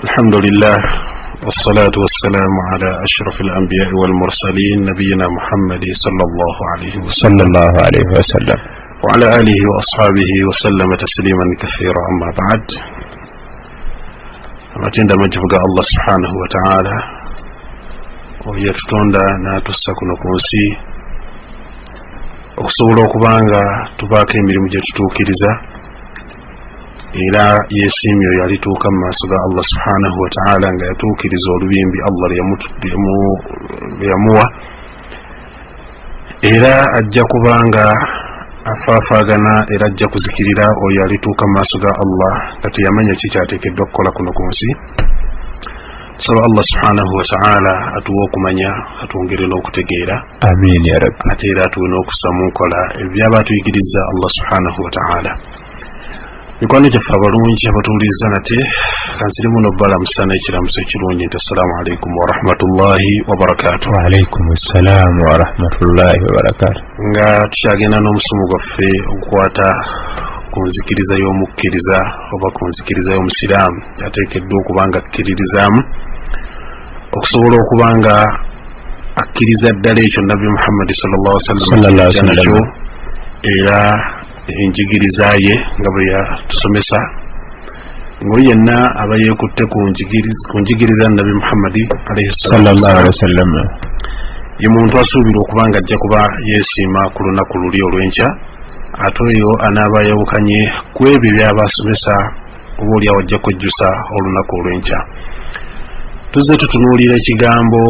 Alhamdulillah, wassalatu wassalamu ala ashrafi alambiyai walmursalin nabiyina Muhammadi sallallahu alaihi wasallam sallallahu alaihi wasallam wa ala alihi wa ashabihi wasallama tasliman kathira, amma ba'd. Amatenda amagivu ga Allah subhanahu wa ta'ala, oyo yatutonda n'atussa kuno ku nsi okusobola okuba nga tubaako emirimu gye tutuukiriza, era yesiimye oyo alituuka mu maaso ga Allah subhanahu wa ta'ala nga yatuukiriza olubimbi Allah lwe yamuwa, era ajja kuba nga afaafaagana era ajja kuzikirira oyo alituuka mu maaso ga Allah nga teyamanya ki kyateekeddwa kukola kuno ku nsi. Tusaba Allah subhanahu wa ta'ala atuwe okumanya, atwongere n'okutegeera, amin ya rabbi, ate era atuwe n'okussa mu nkola ebyaba atuyigiriza Allah subhanahu wa ta'ala. Mikwano gyaffe abalungi abatuwuliriza, nate kansirimu nobbalamusa n'ekiramuso ekirungi nti assalaamu alaikum warahmatullahi wabarakatuh. Wa alaikum assalam wa rahmatullahi wa barakatuh. Nga tukyagenda n'omusomo gwaffe ogukwata ku nzikiriza y'omukkiriza oba ku nzikiriza y'omusiraamu kyateekeddwa okuba nga akkiririzaamu okusobola okuba nga akkiriza ddala ekyo Nabbi Muhammadi sallallahu alaihi Sallallahu wasallam alaihi nakyo, wasallam. Era enjigiriza ye nga bwe yatusomesa, ng'oyo yenna aba yeekutte ku njigiriza Nabbi Muhammadi alaihi salatu sallallahu alaihi wassalam, wasallam, ye muntu asuubirwa okuba nga ajja kuba yeesiima ku lunaku luli olw'enkya. Ate oyo anaaba ayawukanye ku ebyo by'aba asomesa, oba oliawo ajja kwejjusa olunaku olw'enkya. Tuzze tutunuulira ekigambo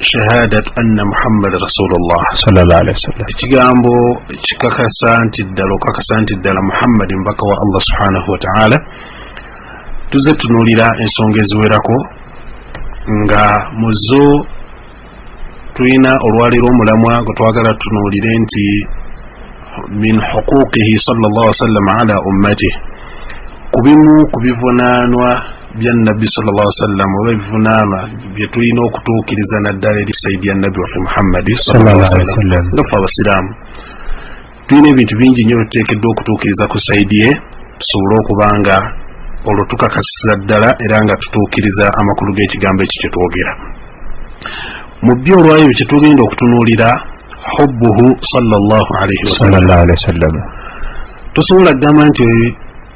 shahadat anna Muhammad rasulullah sallallahu alaihi wasallam, ekigambo kikakasa nti ddala okakasa nti ddala Muhammadi mubaka wa Allah subhanahu wa ta'ala. Tuzze tutunuulira ensonga eziwerako, nga mu zo tulina olwaliro omulamwa gwe twagala tutunuulire nti min huquqihi sallallahu alaihi wasallam ala ummatih, ku bimu ku bivunaanwa bya Nabbi sallallahu alaihi wasallam oba ebivunaanwa bye tulina okutuukiriza naddala eri saidi ya Nabbi waffe Muhammadi sallallahu alaihi wasallam. Nga ffe abasiraamu tulina ebintu bingi nnyo byetuteekeddwa okutuukiriza ku saidi ye, tusobole okuba nga olwo tukakasiza ddala era nga tutuukiriza amakulu g'ekigambo ekyo kye twogera. Mu byo olwayo kye tugenda okutunuulira hubbuhu sallallahu alaihi wasallam. Sallallahu alaihi wasallam. Tosobola kugamba nti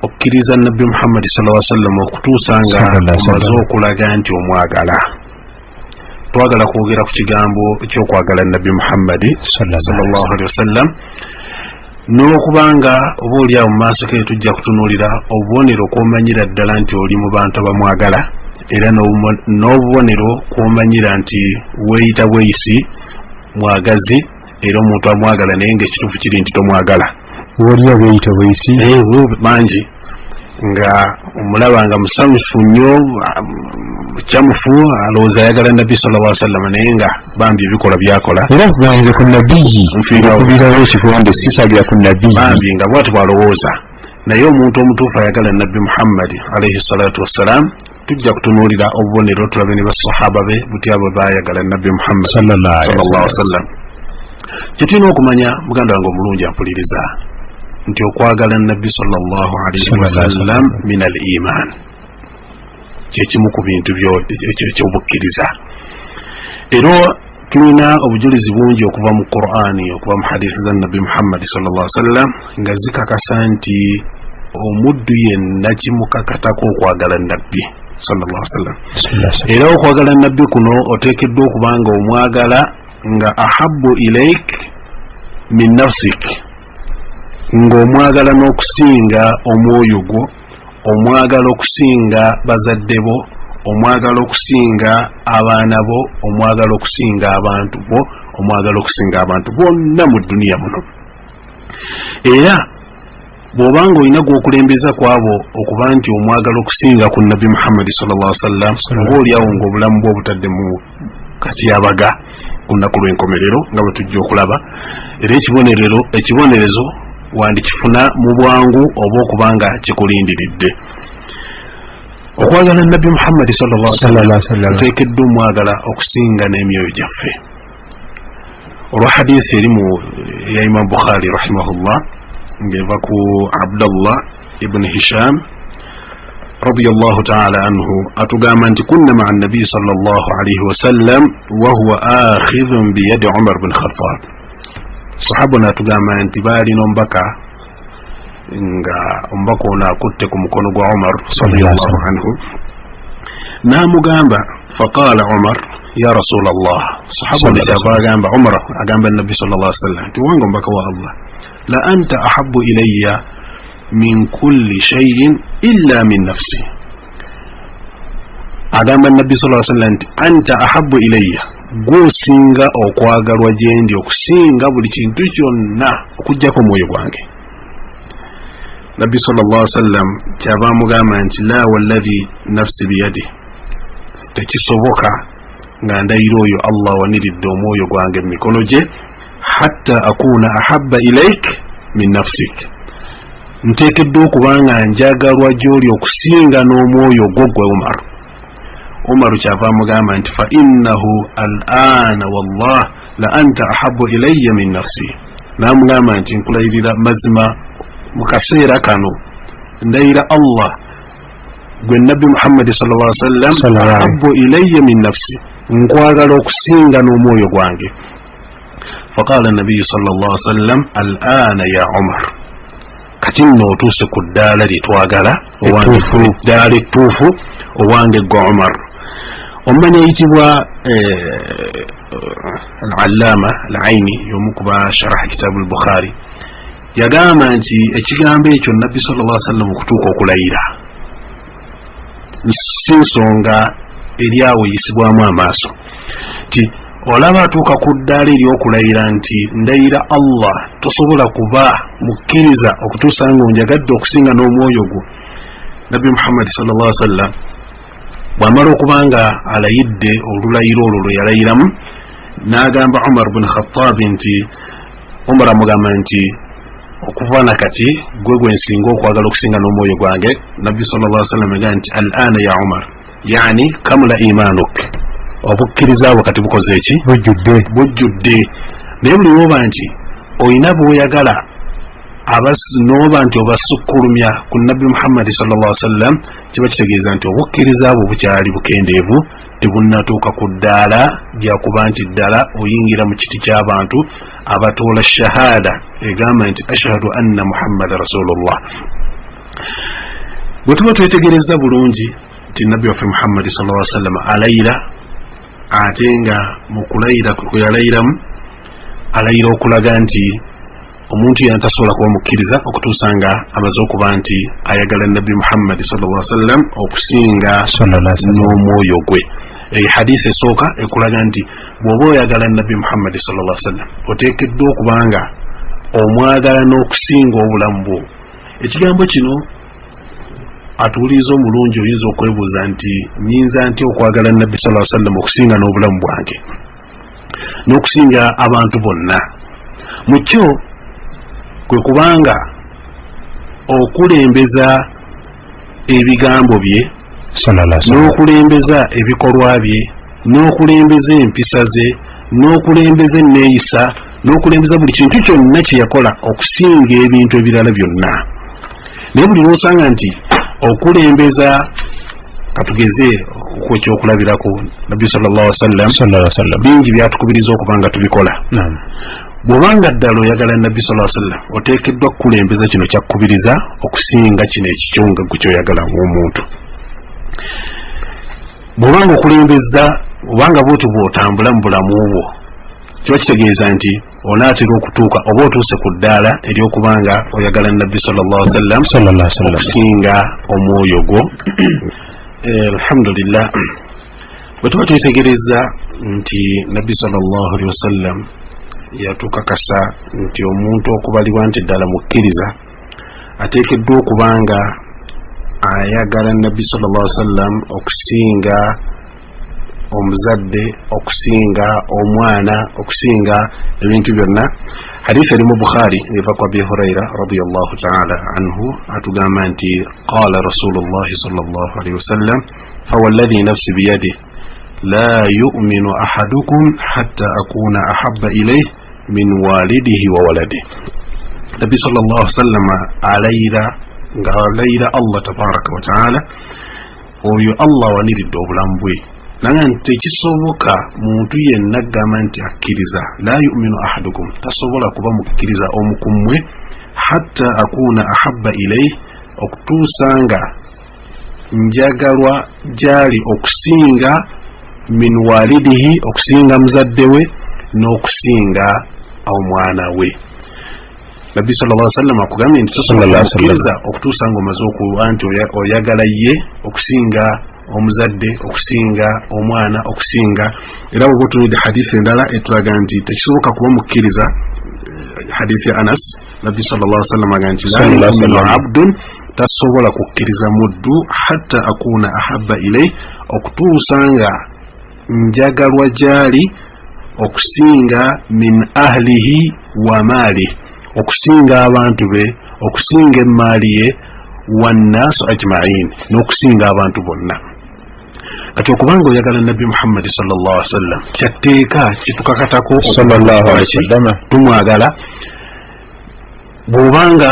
okkiriza Nabbi Muhammadi sallallahu alaihi wasallam okutuusa nga Sallallahu alaihi omaze wasallam. okulaga nti omwagala. Twagala kwogera ku kigambo ekyokwagala Nabbi Muhammadi sallallahu sallallahu alaihi wasallam, n'okubanga oba oli awo mu maaso ge tujja kutunuulira obubonero kw'omanyira ddala nti oli mu bantu abamwagala, era n'obubonero kw'omanyira nti weeyita bweyisi mwagazi era omuntu amwagala, naye ng'ekituufu kiri nti tomwagala. Waliyo abeeyita bweyisi. Bangi nga omulaba nga musanyufu nnyo, kyamufu, alowooza ayagala Nabbi sallallahu alaihi wasallam, naye nga bambi ebikolwa byakola era nkuganze ku nabiyi Nfiirawo. Nkubirawo ekikonde sisagira ku nabiyi. Bambi nga bwati bwalowooza, naye omuntu omutuufu ayagala Nabbi Muhammadi alaihi salatu wassalam, tujja kutunuulira obubonero tulabe ne basahaba be butya bwe baayagala Nabbi Muhammad sallallahu alaihi sallallahu alaihi wasallam. wasallam. Kyetulina okumanya, muganda wange omulungi ampuliriza, nti okwagala Nabbi sallallahu alaihi Sallallahu alaihi wasallam wasallam. min al iman, kyekimu ku bintu ekyobukkiriza. Era tulina obujulizi bungi okuva mu Qur'ani, okuva mu hadithi za Nabbi Muhammadi sallallahu alaihi wasallam, nga zikakasa nti omuddu yenna kimukakatako okwagala Nabbi sallallahu alaihi wasallam. Sallallahu alaihi wasallam. Era okwagala Nabbi kuno oteekeddwa okuba nga omwagala nga ahabbu ilaik min nafsik, ng'omwagala n'okusinga omwoyo gwo, omwagala okusinga bazadde bo, omwagala okusinga abaana bo, omwagala okusinga abantu bo, omwagala okusinga abantu bonna mu duniya muno. Era bw'obanga olina gw'okulembeza ku abo okuba nti omwagala okusinga ku Nabbi Muhammadi sallallahu alaihi wasallam, oba oliawo ng'obulamu bwe obutadde mu katyabaga ku lunaku lw'enkomerero nga bwe tujja okulaba, era ekibonerezo wandikifuna mu bwangu oba okuba nga kikulindiridde. Okwagala Nabbi Muhammadi sallallahu alaihi wasallam sallallahu alaihi wasallam tuteekeddwa omwagala okusinga n'emyoyo gyaffe, olwa hadisi eri mu ya Imam Bukhari rahimahullah, ng'eva ku Abdallah ibn Hisham radiyallahu ta'ala anhu atugamba nti kunna ma'a nabi sallallahu alayhi wasallam wa huwa akhidhun biyadi Umar bin Khattab. Sahaba ono atugamba nti baalina omubaka nga omubaka ono akutte ku mukono gwa Umar radiyallahu anhu, n'amugamba faqala Umar ya rasul Allah. Sahaba ono kyava agamba Umar, agamba nabbi sallallahu alayhi wasallam nti wange omubaka wa Allah, la anta ahabbu ilayya min kulli shay'in illa min nafsi. Agamba nabbi sallallahu alayhi wasallam nti anta ahabbu ilayya, gw'osinga okwagalwa gye ndi okusinga buli kintu kyonna okuggyako omwoyo gwange. Nabbi sallallahu alayhi wasallam kyava amugamba nti la walladhi nafsi biyadi, tekisoboka nga ndayira oyo Allah waniridde omwoyo gwange mu mikono gye, hatta akuna ahabba ilaik min nafsik, nteekeddwa okuba nga njagalwa gy'oli okusinga n'omwoyo gwo gwe Umar. Umar kyava amugamba nti fa innahu al'ana wallah la anta ahabbu ilayya min nafsi, n'amugamba nti nkulayirira mazima mu kaseera kano ndayira Allah gwe nabbi Muhammadi sallallahu alaihi wasallam ahabbu ilayya min nafsi, nkwagala okusinga n'omwoyo gwange. Faqala nabiyu sallallahu alaihi wasallam al'ana ya Umar, kati nno otuuse ku ddaala lye twagala, ddaala ettuufu owange gwe Umar. Omumanyi ayitibwa Al-Allama Al-Aini y'omu ku basharaha kitaabu al-Bukhari yagamba nti ekigambo ekyo nabbi sallallahu alaihi wasallam okutuuka okulayira si nsonga eri awo eyisibwamu amaaso, nti olaba atuuka ku ddaala ery'okulayira nti ndayira Allah tosobola kuba mukkiriza okutuusa nga onjagadde okusinga n'omwoyo gwo. Nabbi Muhammadi sallallahu alaihi wasallam bw'amala okuba nga alayidde olulayiro olwo lwe yalayiramu, n'agamba Umar bin Khattab nti Umar amugamba nti okuva na kati gwe gwe nsinga okwagala okusinga n'omwoyo gwange. Nabbi sallallahu alaihi wasallam agamba nti al'ana ya Umar, yani kamula imanuk, obukkiriza bwo kati bukoze eki? Bujjudde. Bujjudde. Naye buli lwoba nti olina bw'oyagala n'oba nti obasukkulumya ku nabbi Muhammadi sallallahu alaihi wasallam, kiba kitegeeza nti obukkiriza bwo bukyali bukendeevu, tebunnatuuka ku ddaala lyakuba nti ddala oyingira mu kiti ky'abantu abatoola shahada egamba nti ashhadu anna Muhammada rasulullah. Bwe tuba twetegereza bulungi nti nabbi waffe Muhammadi sallallahu alaihi wasallam alayira, ate nga mu kulayira kwe yalayiramu alayira okulaga nti omuntu yenna tasobola kuba mukkiriza okutuusa nga amaze okuba nti ayagala nabbi Muhammadi sallallahu alaihi wasallam okusinga n'omwoyo gwe. Eyo hadisi esooka ekulaga nti bw'oba oyagala nabbi Muhammadi sallallahu alaihi wasallam oteekeddwa okuba nga omwagala n'okusinga obulamu bwo. Ekigambo kino atuwuliriza omulungi oyinza okwebuuza nti nyinza nti okwagala nabbi sallallahu alaihi wasallam okusinga n'obulamu bwange n'okusinga abantu bonna? Mu kyo kwe kubanga okulembeza ebigambo bye, n'okulembeza ebikolwa bye, n'okulembeza empisa ze, n'okulembeza enneeyisa, n'okulembeza buli kintu kyonna kye yakola okusinga ebintu ebirala byonna. Naye buli lw'osanga nti okulembeza, katugeze ekyokulabirako nabbi sallallahu alaihi wasallam bingi byatukubiriza okuba nga tubikola. Bw'obanga ddala oyagala nabbi sallallahu alaihi wasallam oteekeddwa kukulembeza kino kyakkubiriza okusinga kino ekikyo nga gwe kyoyagala ng'omuntu. Bw'obanga okulembeza, obanga bwotyo bw'otambula mu bulamu bwo, kiba kitegeeza nti onaatera okutuuka oba otuuse ku ddaala ery'okuba nga oyagala nabbi sallallahu alaihi wasallam okusinga omwoyo gwo. Alhamdulillah, bwe tuba twetegereza nti nabbi sallallahu alaihi wasallam yatukakasa nti omuntu okubalibwa nti ddala mukkiriza ateekeddwa okuba nga ayagala nabbi sallallahu alaihi wasallam okusinga omuzadde, okusinga omwana, okusinga ebintu byonna. Hadisi eri mu Bukhari eva ku Abi Huraira radiyallahu ta'ala anhu atugamba nti qala Rasulullah sallallahu alaihi wasallam fawalladhi nafsi biyadihi la yu'minu ahadukum hatta akuna ahabba ilayhi min walidihi wa waladihi. Nabbi sallallahu alaihi wasallam alayira nga alayira Allah tabaraka wa ta'ala Oyo Allah awaniridde obulamu bwe. Nanga nti tekisoboka muntu yenna agamba nti akkiriza, la yuminu ahadukum, tasobola kuba mukkiriza omu ku mmwe, hatta akuuna ahabba ilayhi, okutuusa nga njagalwa gyali okusinga min walidihi, okusinga muzadde we n'okusinga omwana we. Nabbi sallallahu alaihi wasallam akugambye nti tosobola kukkiriza okutuusa ng'omaze okuba nti oyagala ye okusinga omuzadde, okusinga omwana, okusinga. Era bw'oba otunuulidde hadithi endala etulaga nti tekisoboka kuba mukkiriza, hadithi ya Anas, Nabbi sallallahu alaihi wasallam agamba nti la yuminu abdun, tasobola kukkiriza muddu, hatta akuuna ahabba ilayhi, okutuusa nga njagalwa gyali okusinga min ahlihi wa maalihi, okusinga abantu be, okusinga emmaali ye, wannaasu ajmain, n'okusinga abantu bonna. Kati okubanga oyagala Nabbi Muhammadi sallallahu alaihi wasallam kyatteeka kitukakatako sallallahu alaihi wasallam tumwagala. Bw'obanga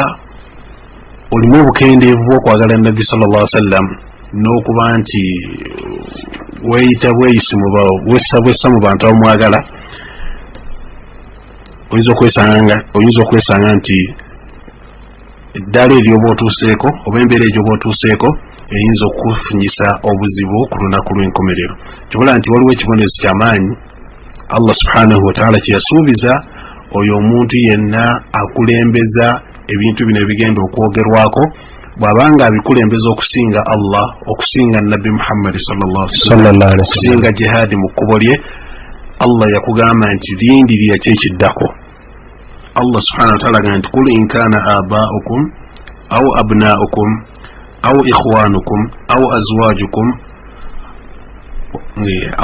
olimu obukendeevu bw'okwagala Nabbi sallallahu alaihi wasallam n'okuba nti weeyita bweyisi wessa bwessa mu bantu abamwagala, oyinza okwesanga nti eddaala eryoba otuuseeko oba embeera egyoba otuuseeko eyinza okufunyisa obuzibu ku lunaku lw'enkomerero. Kibula nti waliwo ekibonerezo ky'amaanyi Allah subhanahu wataala kye yasuubiza oyo omuntu yenna akulembeza ebintu bino ebigenda okwogerwako, bw'abanga abikulembeza okusinga Allah, okusinga Nabbi Muhammadi sallallahu alaihi wasallam, okusinga jihaadi mu kkubo lye. Allah yakugamba nti lindirira ki ekiddako. Allah subhanahu wataala agamba nti kul in kana abaukum au abnaukum au ikhwanukum au azwajukum.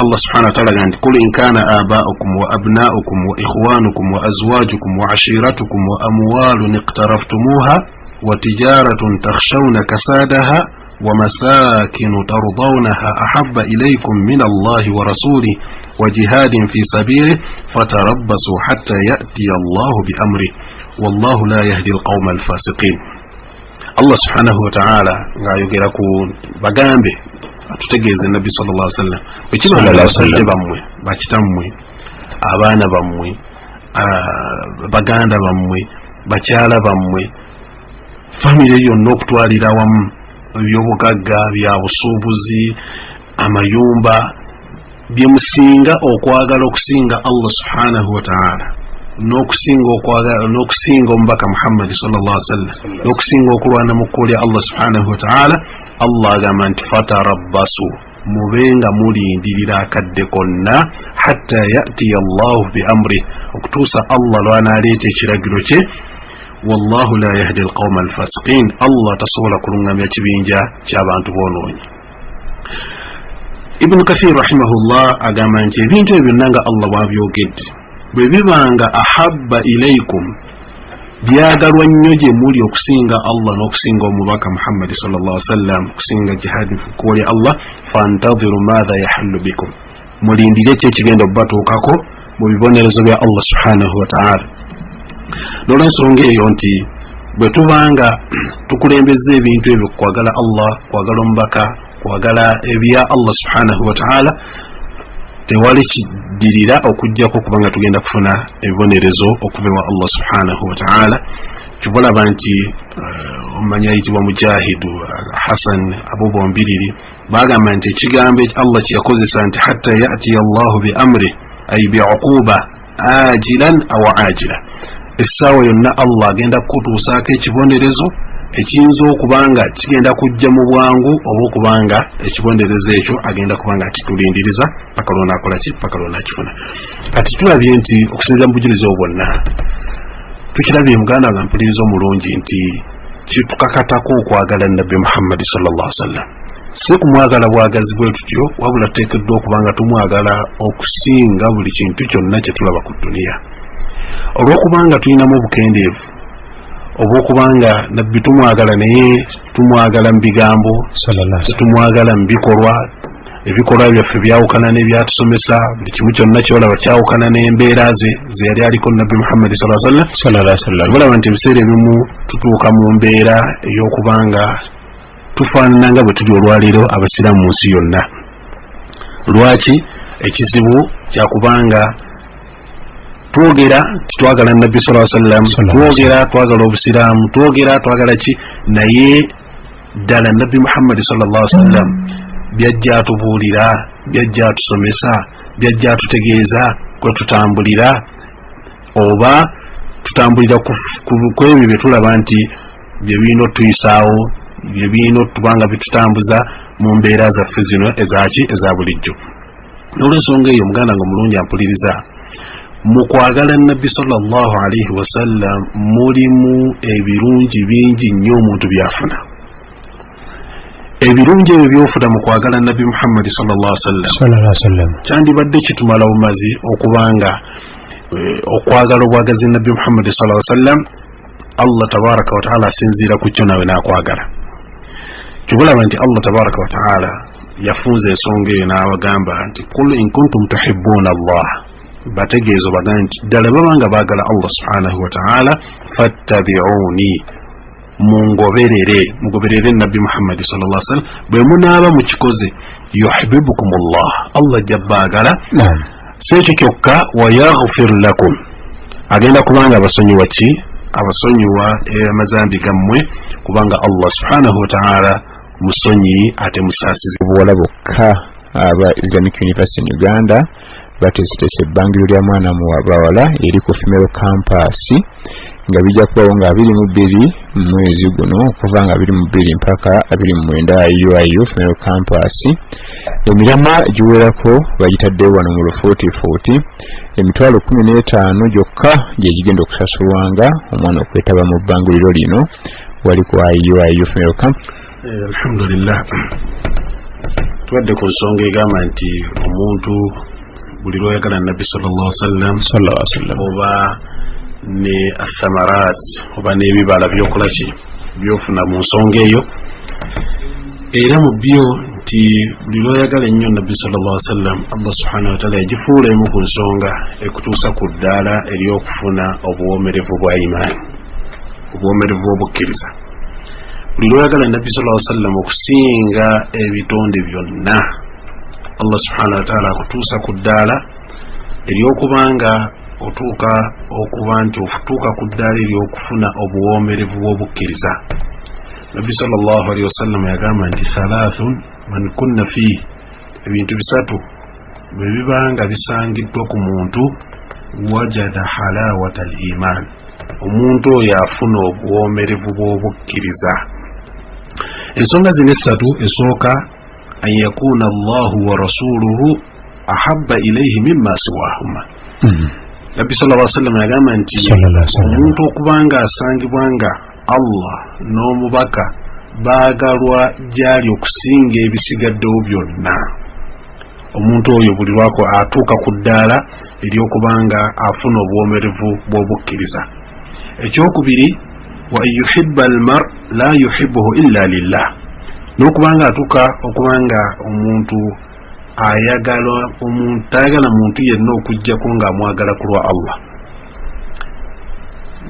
Allah subhanahu wataala agamba nti kul in kana abaukum wa abnaukum wa ikhwanukum wa azwajukum wa ashiratukum wa amwalun iqtaraftumuha wa tijaratun takhshawna kasadaha wa masakinu tardawnaha ahabba ilaykum min Allahi wa rasulihi wa jihadin fi sabilihi fatarabbasu hatta ya'tiya Allahu bi amrihi wallahu la yahdi alqawma alfasiqin. Allah subhanahu wa ta'ala ng'ayogera ku bagambe atutegeeze Nabbi sallallahu alaihi wasallam bwe kiba abazadde bammwe, bakitammwe, abaana bammwe, baganda bammwe, bakyala bammwe, famire yonna okutwalira awamu, ebyobugagga, bya busuubuzi, amayumba, bye musinga okwagala okusinga Allah subhanahu wa ta'ala, n'okusinga okwagala, n'okusinga omubaka Muhammadi sallallahu alaihi wasallam, n'okusinga okulwana mu kkubo lya Allah subhanahu wa ta'ala. Allah agamba nti fatarabbasu, mube nga mulindirira akadde konna, hatta ya'tiya Allahu bi amrihi, okutuusa Allah lw'anaaleeta ekiragiro kye. Wallahu la yahdi alqawma alfasiqin, Allah tasobola kulungamya kibinja ky'abantu boonoonyi. Ibn Kathir rahimahullah agamba nti ebintu ebyo byonna nga Allah bw'abyogedde bwe bibanga ahabba ilaykum, byagalwa nnyo gye muli okusinga Allah n'okusinga omubaka Muhammadi sallallahu alaihi wasallam, okusinga jihaadi mu kkubo lya Allah, fantadhiru maadha yahallu bikum, mulindire ki ekigenda okubatuukako mu bibonerezo bya Allah subhanahu wa ta'ala. N'olwensonga eyo nti bwe tubanga tukulembeza ebintu ebyo kwagala Allah, kwagala omubaka, kwagala ebya Allah subhanahu wa ta'ala, tewali kiddirira okuggyako kubanga tugenda kufuna ebibonerezo okuva ewa Allah subhanahu wa ta'ala. Kyova nti omumanyi ayitibwa Mujahidu Hasan abo bombiriri bagamba nti ekigambo Allah kye yakozesa nti hatta ya'tiya Allahu bi amri ay bi'uquba ajilan aw ajila, essaawa yonna Allah agenda kukutuusaako ekibonerezo ekiyinza okuba nga kigenda kujja mu bwangu oba okuba nga ekibonerezo ekyo agenda kuba nga akitulindiriza paka lw'onaakola ki, paka lw'onaakifuna. Kati tulabye nti okusinziira mu bujulizi obwo bwonna tukirabye muganda wange mpuliriza omulungi nti kitukakatako okwagala Nabbi Muhammadi sallallahu alaihi wasallam, si kumwagala bwagazi bwe tutyo, wabula tuteekeddwa okuba nga tumwagala okusinga buli kintu kyonna kye tulaba ku dduniya. Olw'okubanga tulinamu obukendeevu obw'okubanga Nabbi tumwagala naye tumwagala mu bigambo, tetumwagala mu bikolwa, ebikolwa byaffe byawukana n'ebyatusomesa, buli kimu kyonna kyolaba kyawukana n'embeera ze ze yali aliko Nabbi Muhammadi sallallahu alaihi wasallam. Olaba nti ebiseera ebimu tutuuka mu mbeera ey'okubanga Tufaanana nga bwe tuli olwaleero abasiraamu mu nsi yonna. Lwaki? Ekizibu kyakubanga twogera titwagala Nabbi sallallahu alaihi wasallam, twogera twagala obusiraamu, twogera twagala ki, naye ddala Nabbi Muhammad sallallahu alaihi wasallam byajja atubuulira, byajja atusomesa, byajja atutegeeza kwe tutambulira, oba tutambulira ku ebyo bye tulaba nti bye birina otuyisaawo, bye birina otubanga bitutambuza mu mbeera zaffe zino ezaki eza bulijjo. N'olwensonga eyo, muganda nga omulungi ampuliriza, mu kwagala Nabbi sallallahu alaihi wasallam mulimu ebirungi bingi nnyo omuntu byafuna. Ebirungi ebyo byofuna mu kwagala Nabbi Muhammad sallallahu alaihi wasallam kyandibadde kitumala bumazi okubanga okwagala obwagazi Nabbi Muhammad sallallahu alaihi wasallam Allah tabaraka wa taala asinziira ku kyo nawe n'akwagala. Kyobulaba nti Allah tabaraka wa taala yafunza ensonga eyo n'abagamba nti qul in kuntum tuhibbuna Allah, bategeeza obagambe nti ddala babanga baagala Allah subhanahu wa taala fattabi'uni, mungoberere, mugoberere Nabbi Muhammad sallallahu alaihi wasallam, bwe munaaba mukikoze yuhibbukum Allah, Allah ajja baagala. Si ekyo kyokka, wa yaghfir lakum, agenda kubanga abasonyiwa ki? Abasonyiwa amazambi gammwe, kubanga Allah subhanahu wa taala musonyi ate musaasizi. Buwala bokka aba Islamic University in Uganda bateeseteese ebbangiro lya mwana bawala eri ku female campus, nga bijja kubawo nga 22 mwezi guno, okuva nga 22 mpaka 29 IUIU female campus. Emiramwa giwerako bagitaddewo wano mu lufuutifuuti, emitwalo 15 gyokka gye gigenda okusasulwanga omwana okwetaba mu bbanguliro lino wali ku IUIU female campus. Alhamdulillah, tubadde ku nsonga egamba nti omuntu buli lw'oyagala Nabbi sallallahu alaihi wasallam oba ne athamarat oba n'ebibala by'okola ki by'ofuna mu nsonga eyo, era mu byo nti buli lw'oyagala ennyo Nabbi sallallahu alaihi wasallam, Allah subhanahu wa taala yagifuula emu ku nsonga ekutuusa ku ddaala ery'okufuna obuwoomerevu bwa imaani, obuwoomerevu bw'obukkiriza. Buli lw'oyagala Nabbi sallallahu alaihi wasallam okusinga ebitonde byonna, Allah subhanahu wa taala akutuusa ku ddaala ery'okubanga otuuka okuba nti otuuka ku ddaala ery'okufuna obuwoomerevu bw'obukkiriza. Nabbi sallallahu alaihi wasallam yagamba nti thalathun man kunna fihi, ebintu bisatu bwe bibanga bisangiddwa ku muntu, wajada halawata al iman, omuntu oyo afuna obuwoomerevu bw'obukkiriza. Ensonga zino essatu, esooka an yakuna Allahu wa rasuluhu ahabba ilayhi mimma siwahuma. Nabbi sallallahu alaihi wasallam yagamba nti omuntu okubanga asangibwa nga Allah n'omubaka baagalwa gy'ali okusinga ebisigaddewo byonna, omuntu oyo buli lwako atuuka ku ddaala ery'okubanga afuna obuwoomerevu bw'obukkiriza. Ekyokubiri, wa an yuhibba almar la yuhibbuhu illa lillah, n'okubanga atuuka okubanga omuntu ayagala omuntu tayagala muntu yenna okuggyako ng'amwagala ku lwa Allah.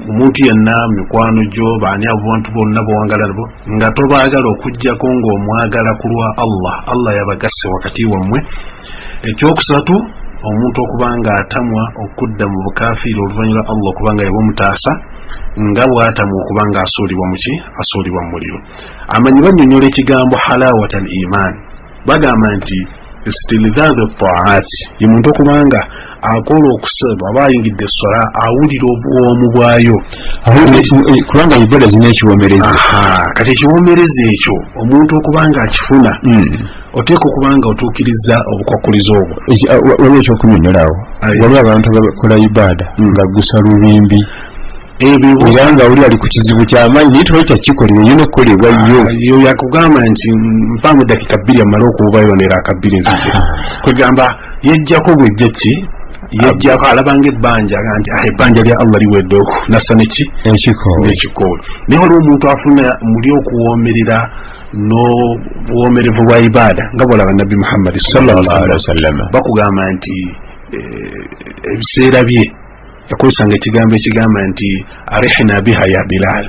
Omuntu yenna, mikwano gyo, baani, abo bantu bonna bowangala nabo, nga tobaagala okuggyako ng'omwagala ku lwa Allah, Allah yabagasse wakati wammwe. Ekyokusatu, omuntu okubanga atamwa okudda mu bukafiiri oluvannyuma lwa Allah okubanga yabamutaasa, nga bw'atamwa okubanga asuulibwa muki, asuulibwa mu muliro. Amanyi bannyonnyola ekigambo halawata al iman, bagamba nti istilidhadhu taat, ye muntu okubanga akola okusaba aba ayingidde esswala awulira obuwoomu bwayo, kubanga ibada zina ekiwoomerezi. Kati ekiwoomerezi ekyo omuntu okubanga akifuna, oteeka okubanga otuukiriza obukwakkulizo obwo. Waliwo ekyokunyonnyolawo, waliwo abantu abakola ibaada nga gusa lubimbi, era nga oli ali ku kizibu kyamaanyi naye tewali kyakikolera, yina okukolebwa yo. Yo yakugamba nti mpaamu dakiika bbiri amale okuwubayo neera akabbiri nzije, kwegamba yejjako bwejja ki yejjako, alabanga ebbanja nti ebbanja lya Allah liwedde okwo nassa neki ekikoowe. Naye waliwo omuntu afuna muli okuwoomerera n'obuwoomerevu bwa ibaada nga bwolaba Nabbi Muhammad sallallahu alaihi wasallam, bakugamba nti ebiseera bye yakozesanga ekigambo ekigamba nti arihna biha ya Bilal,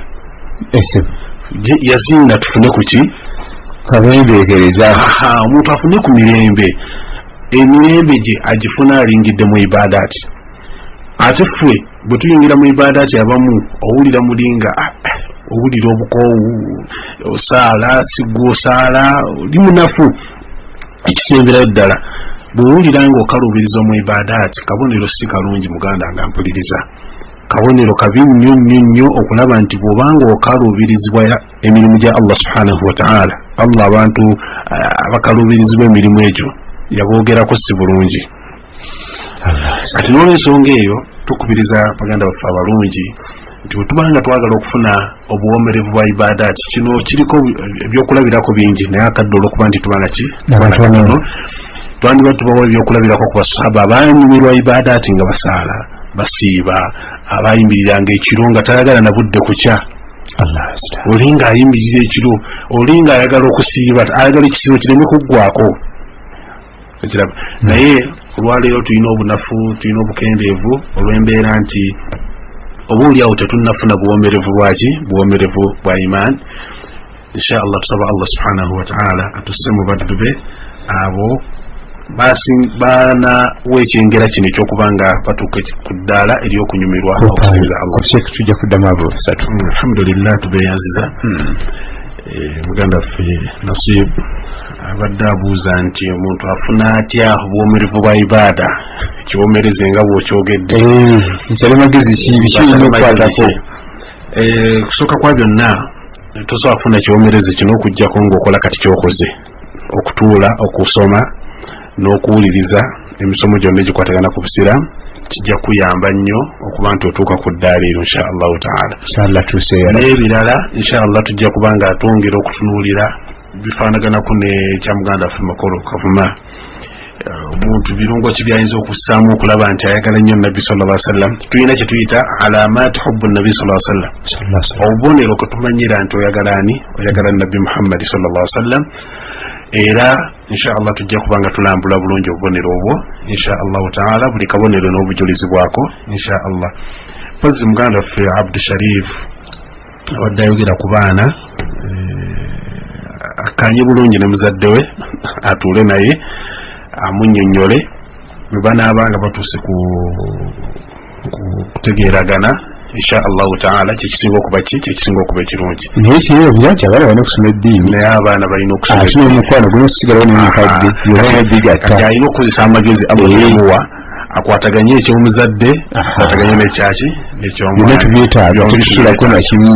yazinga tufune kuki, Kabembeekereza. Omuntu afune ku mirembe, emirembe gye agifuna alingidde mu ibadaati. Ate ffe bwe tuyingira mu ibadaati abamu owulira mulinga owulira obukoowu, osaala sigwa osaala oli munafu. Ekisemberayo ddala, bw'owulira nga okaluubiriza mu ibadaati, kabonero si kalungi muganda nga mpuliriza, kabonero kabi nnyo nnyo nnyo okulaba nti bw'obanga okaluubirizibwa emirimu gya Allah subhanahu wa ta'ala. Allah abantu abakaluubirizibwa emirimu egyo yaboogerako si bulungi. Kati n'olwensonga eyo tukubiriza baganda baffe abalungi nti bwe tubanga twagala okufuna obuwoomerevu bwa ibadaati, kino kiriko ebyokulabirako bingi, naye akadde olwokuba nti tuba naki katono, twandiba tubawa ebyokulabirako ku basahaba abanyumirwa ibadaati nga basaala, basiiba, abayimiriranga ekiro nga tayagala na budde kukya. Olinga ayimirira ekiro, olinga ayagala okusiiba, ayagala ekisiibo kireme kuggwako. Ekiraba naye olwaleero tulina obunafu, tulina obukendeevu olw'embeera nti oba oliawo tetunnafuna buwoomerevu bwaki, buwoomerevu bwa iman. Insha Allah tusaba Allah subhanahu wa ta'ala atusse mu baddu be abo baana w'ekyengera kino ekyokuba nga batuuka ku ddaala ery'okunyumirwa okusinza Allah. Tujja kuddamu abo basatu. Alhamdulillah, tubeeyanziza. Muganda waffe Nasib abadde abuuza nti omuntu afuna atya obuwoomerevu bwa ibaada, kiwoomereze nga bw'okyogedde. Nsale magezi ki, biki birina okukwatako? Kusooka kwa byonna tosobola kufuna kiwoomereze kino okuggyako ng'okola kati kyokoze, okutuula okusoma n'okuwuliriza emisomo gyonna egikwatagana ku busiraamu, kijja kuyamba nnyo okuba nti otuuka ku ddaala eryo insha Allahu taala. N'ebirala insha Allah tujja kuba nga twongera okutunuulira bifaanaganaku nekya muganda waffe Makolo Kavuma. Omuntu birungo ki byayinza okussaamu okulaba nti ayagala nnyo Nabbi sallallahu alaihi wasallam. Tulina kye tuyita alaamaati hubbu Nabbi sallallahu alaihi wasallam, obubonero kwe tumanyira nti oyagala ani, oyagala Nabbi Muhammadi sallallahu alaihi wasallam. Era insha Allah tujja kuba nga tulambula bulungi obubonero obwo insha Allahu taala, buli kabonero n'obujulizi bwako insha Allah. Mpozi muganda waffe Abdu Sharif abadde ayogera ku baana, akkaanye bulungi ne muzadde we, atuule naye amunnyonnyole bwe banaaba nga batuuse ku kutegeeragana insha Allahu taala, kyekisinga okuba ki, kyekisinga okuba ekirungi. Naye kirabira nti abaana balina okusoma eddiini, naye abaana balina okusoma ate n'omukwano gulina okusigalawo n'omukadde byonna. Kati alina okukozesa amagezi Allah yamuwa, akwataganye eky'omuzadde, akwataganye n'ekyaki, n'ekyomwana, tubyetaaga, tetusulako na kimu.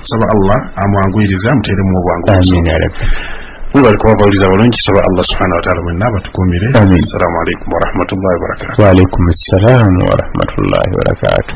Saba Allah amwanguyirize, amuteeremu obwangu. Amiina ya Rabbi. Mwebale kuba abawuliza bulungi. Saba Allah subhanahu wa ta'ala mwenna abatukuumire. Assalamu alaikum warahmatullahi wabarakatuh. Wa alaikum assalam warahmatullahi wabarakatuh.